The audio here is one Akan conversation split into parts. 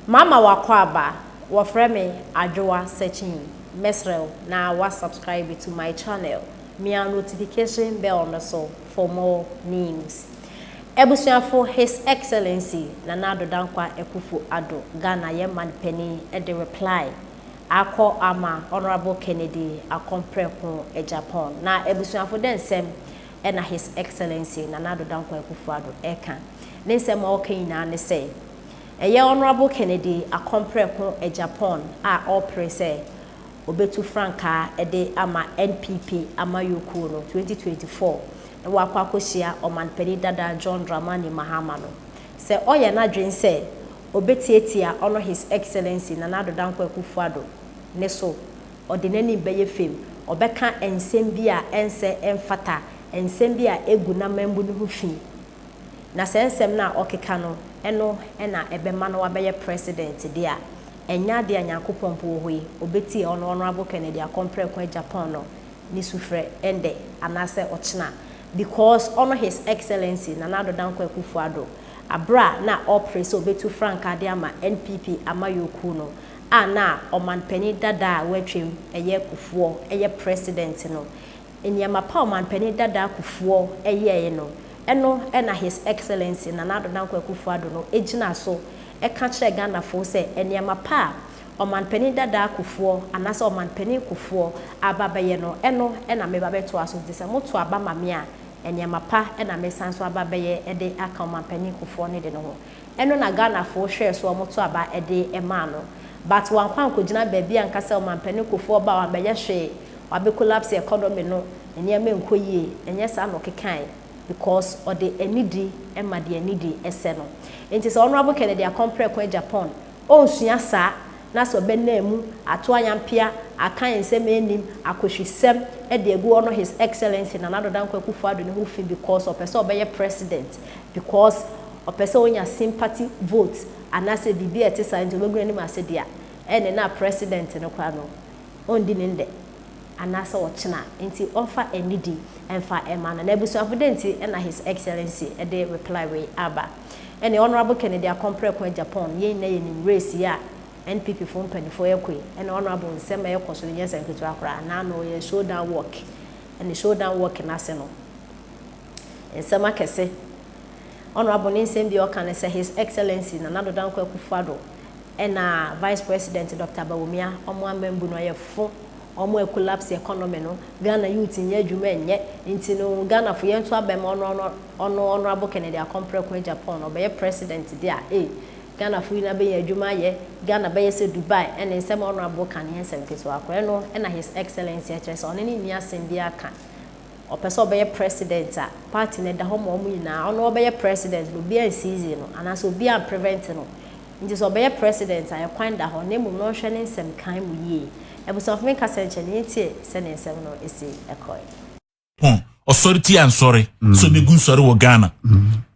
Mama w'akwaaba, wɔfrɛ me Adwoa Sekyinyi, mɛsrɛ wo na wa subscribe to my channel, mia notification bell no so for more news. Abusuafo His Excellency Nana Addo Dankwa Akuffo Addo, Ghana yɛn man panin de reply akɔ ama Honourable Kennedy Akompreko Agyapong. Na abusuafo dɛ nsɛm na His Excellency Nana Addo Dankwa Akuffo Addo ɛka? Ne nsɛm a ɔka nyinaa ne sɛ, Ɛyɛ Honourable Kennedy Akompreko Agyapong a ɔrepere sɛ ɔbɛtu frankaa de ama NPP amayɔkuo no 2024 na wakɔ akɔhyia Ɔmanpanin dada John Dramani Mahama no. Sɛ ɔyɛ n'adwene sɛ ɔbɛtiatia ɔno His Excellency Nana Addo Dankwa Akufo-Addo ne so, ɔde n'anim bɛyɛ fam, ɔbɛka nsɛm bi a ɛnsɛ ɛmfata, nsɛm bi a ɛgu n'amambu no ho fi. Na saa nsɛm no a ɔkeka no, ɛno na ɛbɛma no wabɛyɛ president deɛ a, ɛnyɛ adeɛ a Nyankopɔn mpo wɔ hɔ yi, ɔbɛtie ɔno Honourable Kennedy Akompreko Agyapong no ne sufrɛ ɛndɛ anaasɛ ɔkyena because ɔno His Excellency Nana Addo Dankwa Akufo Addo aberɛ a na ɔrepere sɛ ɔbɛtu frankaa de ama NPP amayɔkuo no a na ɔmanpanin dada a watwam ɛyɛ Kufuor yɛ president no. Nneɛma pa a Ɔmanpanin dada Kufuor yɛeɛ no, ɛno na His Excellency Nana Addo Dankwa Akufo Addo no gyinaa so ka kyerɛɛ Ghanafoɔ sɛ nneɛma pa a Ɔmanpanin dada Kufuor anaasɛ Ɔmanpanin Kufuor aba abɛyɛ no, ɛno na meba bɛtoa so. Nti sɛ moto aba ma me a, nneɛma pa na mesan nso aba abɛyɛ de aka Ɔmanpanin Kufuor no de no ho. Ɛno na Ghanafoɔ hwɛɛ so a wɔto aba de maa no. But wankɔ ankɔgyina baabi anka sɛ Ɔmanpanin Kufuor ba a wambɛyɛ hwee, wabɛ collapse economy no, nneɛma nkɔ yie, ɛnyɛ saa na ɔkekae because ɔde anidi ma deɛ anidi sɛ no. Nti sɛ Honourable Kennedy Akompreko Agyapong ɔnsua saa na sɛ ɔbɛnam mu ato ayampea, aka nsɛm a ɛnnim, akɔhwisɛm de agu ɔno His Excellency Nana Addo Dankwa Akufo-Addo ne ho fi because ɔpɛ sɛ ɔbɛyɛ President because ɔpɛ sɛ ɔnya sympathy vote anaasɛ biribi a ɛte saa nti ɔbɛgu n'anim ase deɛ a, ɛnne na President no koraa no ɔndi ne ndɛ anaasɛ ɔkyena nti ɔmfa anidi mfa mma no. Na abusuafo dɛn nti na His Excellency de reply wei aba? Ɛne Honourable Kennedy Akompreko Agyapong, yɛn nyinaa yɛnim race yi a NPP foɔ mpaninfoɔ ɛkɔ yi, ɛna Honourable nsɛm a ɛkɔ so no nyɛ nsɛm ketewa koraa, naano ɔyɛ showdown walk, ɛne showdown walk no ase no nsɛm akɛse. Honourable ne nsɛm bi a ɔka ne sɛ His Excellency Nana Addo Dankwa Akufo-Addo ɛna Vice President Doctor Bawumia ɔmo amambu no ɔyɛ fo, ɔmo a collapse economy no, Ghana youth nnyɛ adwuma nnyɛ, nti no Ghana fo yɛnto aba ma ɔno ɔno ɔno Honourable Kennedy Akompreko Agyapong no ɔbɛyɛ President deɛ a ei Ghana fo nyinaa bɛnya adwuma ayɛ, Ghana bɛyɛ sɛ Dubai ɛne nsɛm a Honourable ka no nyɛ nsɛm ketewa koraa, ɛno ɛna His Excellency ɛkyerɛ sɛ ɔne no nni asɛm biara ka, ɔpɛ sɛ ɔbɛyɛ President a party no ɛda hɔ ma ɔmo nyinaa, ɔno ɔbɛyɛ President no obiara nsiizi no anaasɛ obiara mprevent no. Nti sɛ ɔbɛyɛ president a ɛkwan da hɔ na mmom na ɔnhwɛ ne nsɛm kan mu yie. Abusuafo menka sɛ nkyɛ na yɛntie sɛdeɛ nsɛm no si kɔe. Pɔn ɔsɔre tia nsɔre sɛ ɔbɛgu nsɔre wɔ Ghana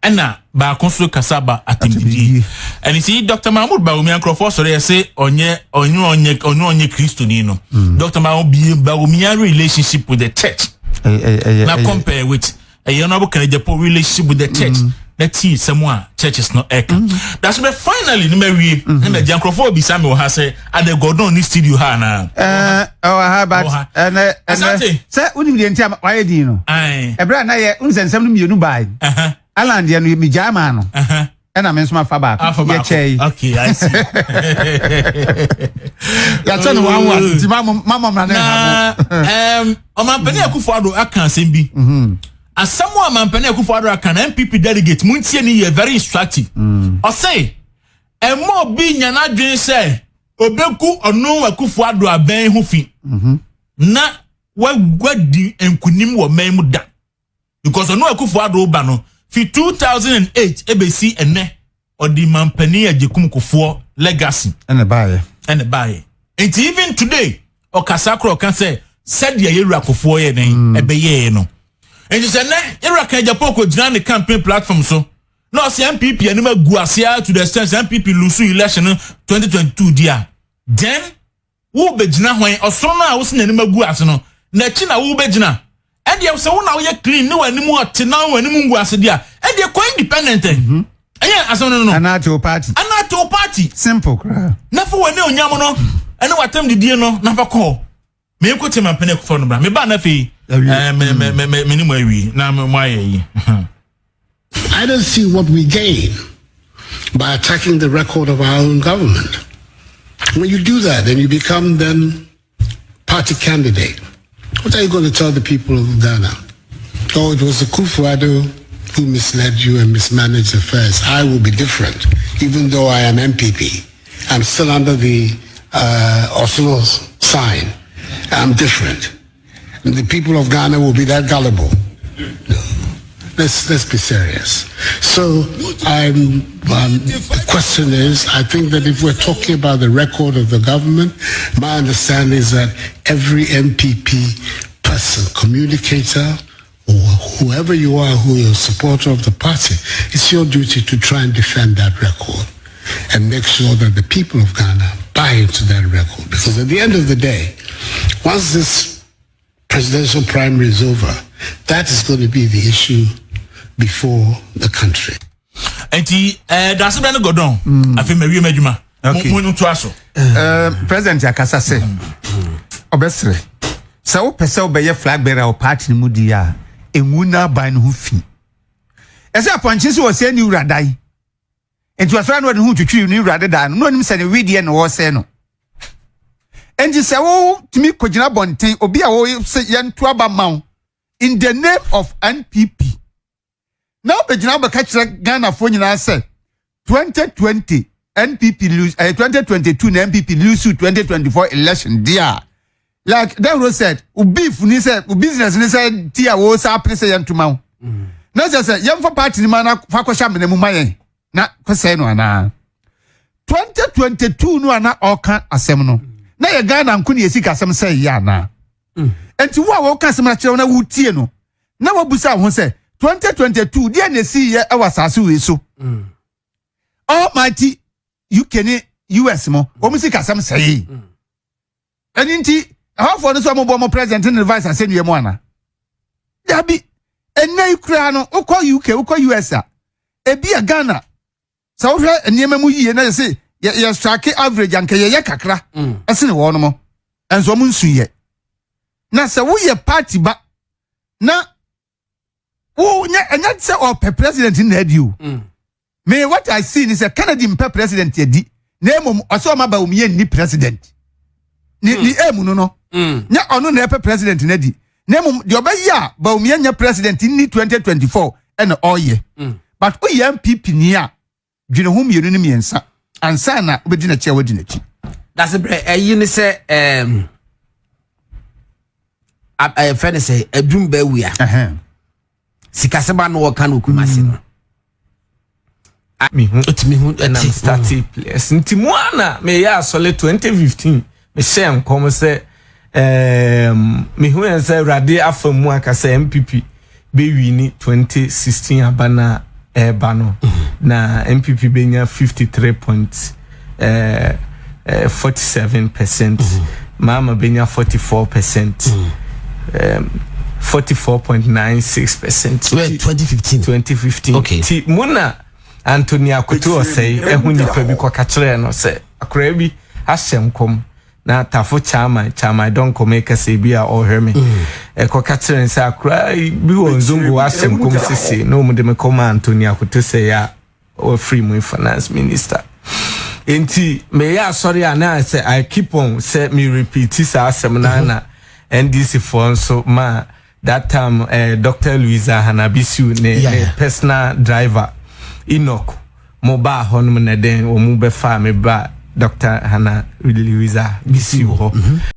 ɛna baako nso kasa ba atɛmdidie ɛne sɛ Dr. Mahmoud Bawumia nkurɔfoɔ sɔre ɛsɛ ɔnyɛ ɔnyɛ ɔnyɛ ɔnyɛ ɔnyɛ Kristoni no Dr. Mahmoud Bawumia relationship with the church na compare with ɛyɛ no abɔkana Agyapong relationship with the church mm. na tii sɛm a churches no ɛka mm. that's bɛ finally ne ma wie mm-hmm. ne ma gya nkurɔfoɔ bisa mi wɔ ha sɛ adɛ Gordon ne studio ha anaa. ɛɛ ɔwɔ ha but ɛnɛ ɛnɛ sɛ wonim deɛ nti a wayɛ din no ɛbrɛ a na yɛ nsɛnsɛm no mmienu baa yi Alan deɛ no megyaa maa no. Ɛna me nso ma fa baako yɛ kyɛ yi. Okay, I see. Yɛakyɛ no one one nti ma mo ma mo na ne ha mo. Ɔmampanin Akufo Addo aka asɛm bi. Mhm. Asɛm a ɔmampanin Akufo Addo aka na NPP delegate mu ntie ne yɛ very instructive. Mm. Ɔse ɛmma obi nya n'adwene sɛ obeku ɔno Akufo Addo abɛn ho fi. Mhm. Na wadi nkunim wɔ mɛn mu da. Because ɔno Akufo Addo ba no fi 2008 ebesi ɛnɛ ɔde mampanin Agyekum Kufuor legacy ɛna baayɛ ɛna baayɛ nti even today ɔkasa korɔ ɔka sɛ sɛdeɛ yɛwura Kufuor yɛ dɛn mm. ɛbɛyɛɛ no nti sɛ nɛ yɛwura Ken Agyapong kɔ gyina ne campaign platform so na ɔsɛ NPP anim agu aseɛ to the extent sɛ NPP lose election no 2022 di a then Worebɛgyina hwan? Ɔsono no a wose n'anim agu ase no, n'akyi na worebɛgyina. Ɛdeɛ sɛ wo na woyɛ clean ne w'anim ɔte na w'anim ngu ase deɛ a, ɛdeɛ kɔ independent ɛ. Mhm. Ɛnyɛ asɛm no no. Anaa te wo party. Anaa te wo party. Simple koraa. Na fa w'ani onyam no ɛne w'atam didie no na fa kɔ hɔ. Menkɔ te mampene akufo no bra. Meba na afei ɛɛ me me me me ne mo awie na mo ayɛ yi. I don't see what we gain by attacking the record of our own government. When you do that, then you become then party candidate. What are you going to tell the people of Ghana? Oh, it was the Akufo-Addo who misled you and mismanaged affairs. I will be different, even though I am NPP. I'm still under the Oslo sign. I'm different. And the people of Ghana will be that gullible. No. Let's be serious. So the question is, I think that if we're talking about the record of the government, my understanding is that every NPP person, communicator, or whoever you are who is a supporter of the party, it's your duty to try and defend that record and make sure that the people of Ghana buy into that record. Because at the end of the day, once this presidential primary is over, that is going to be the issue before the country. Nti daase bɛ ne gɔdɔn afei ma wie ma adwuma mo mo to aso. President akasa sɛ ɔbɛsrɛ sɛ wopɛ sɛ wobɛyɛ flag bearer wɔ party no mu di a, ɛngu n'aban no ho fi. Ɛsɛ apɔnkye sɛ wɔsɛ ne wura dan, nti wɔsɔre na wɔde ho twitwiri ne wura deda no na onim sɛ ne wedeɛ na wɔsɛ no. Nti sɛ wotumi kɔgyina bɔnten, obi a wɔyɛ sɛ yɛnto aba ma wo in the name of NPP, na wobɛgyina wobɛka kyerɛ Ghanafoɔ nyinaa sɛ 2020 NPP lose, 2022 na NPP lose 2024 election deɛ a, like Dawuro said, wo beef ni sɛ wo business ni sɛ ti a wo sa apere sɛ yɛntoma wo na kyerɛ sɛ yɛmfa party ni ma na fa kɔhyɛ amena mu ma yɛn na kɔsɛe no anaa. 2022 no a na ɔka asɛm no na yɛ Ghana nko ne yɛsi kasɛm sɛ yɛ anaa? Nti wo a wɔka asɛm no akyerɛ wo na wotie no na wabusa wo ho sɛ 2022 deɛ na esi yɛ ɛwɔ asase wei so. Almighty UK ne US mo, wɔn si kasɛm sɛe. Ɛni nti ɛhɔfoɔ no nso a wɔbɔ wɔn president ne vice asɛnnua mu ana dabi. Ɛnna yi koraa no, wokɔ UK, wokɔ US a, ebi a Ghana sɛ wohwɛ nneɛma mu yie na yɛ sɛ yɛ strike average anka yɛyɛ kakra ɛsene wɔn mo ɛnso wɔn nsu yɛ. Na sɛ woyɛ party ba na wo nyɛ, ɛnyɛ sɛ ɔpɛ president na adi o. Me, what I see ni sɛ Kennedy mpɛ president adi, na emom ɔsɛ ɔma ba omi yɛ nni president ne emu no nyɛ ɔno na ɛpɛ president na di, na emom deɛ ɔbɛyɛ a Bawumia nyɛ president ni 2024 ɛna ɔyɛ. But woyɛ NPP ni a, dwene ho mmienu ne mmiɛnsa ansa na wobɛdi n'akyi a wadi n'akyi. Dase brɛ ɛyi ne sɛ ɛfɛ ne sɛ adum bɛwia sikasɛm ano wɔka no Kumase no. Mehu. Otumi hu. Ɛna ɛti me start players nti mu a na meyɛ asɔle 2015, mehyɛ nkɔm sɛ mehu yɛn sɛ Awurade afa mu aka sɛ NPP bɛwin 2016 aba no a ɛreba no, na NPP bɛnya 53 point 47%, Mahama bɛnya 44%, 44.96%. Wait, 2015? 2015. Ti mu na Anthony Akoto Ɔsɛe ɛho nipa bi kɔka kyerɛɛ no sɛ akwaraa bi ahyɛ nkɔm, na Tafo chairman dɔnkɔm kɛse bi a ɔrehwɛ me ɛkɔka kyerɛ no sɛ akwaraa bi wɔ Nzongo ahyɛ nkɔm sisi, na wɔn de me kɔma Anthony Akoto Sɛe a ɔfiri mu finance minister. Nti meyɛ asɔre a na sɛ I keep on sɛ me repeat saa asɛm na NDC foɔ nso ma that time Dr. Louisa Hanna Bissiw ne ne personal driver Enoch mo baa hɔ nom, na den wɔn mu bɛfa me ba Dr. Hanna Louisa Bissiw hɔ.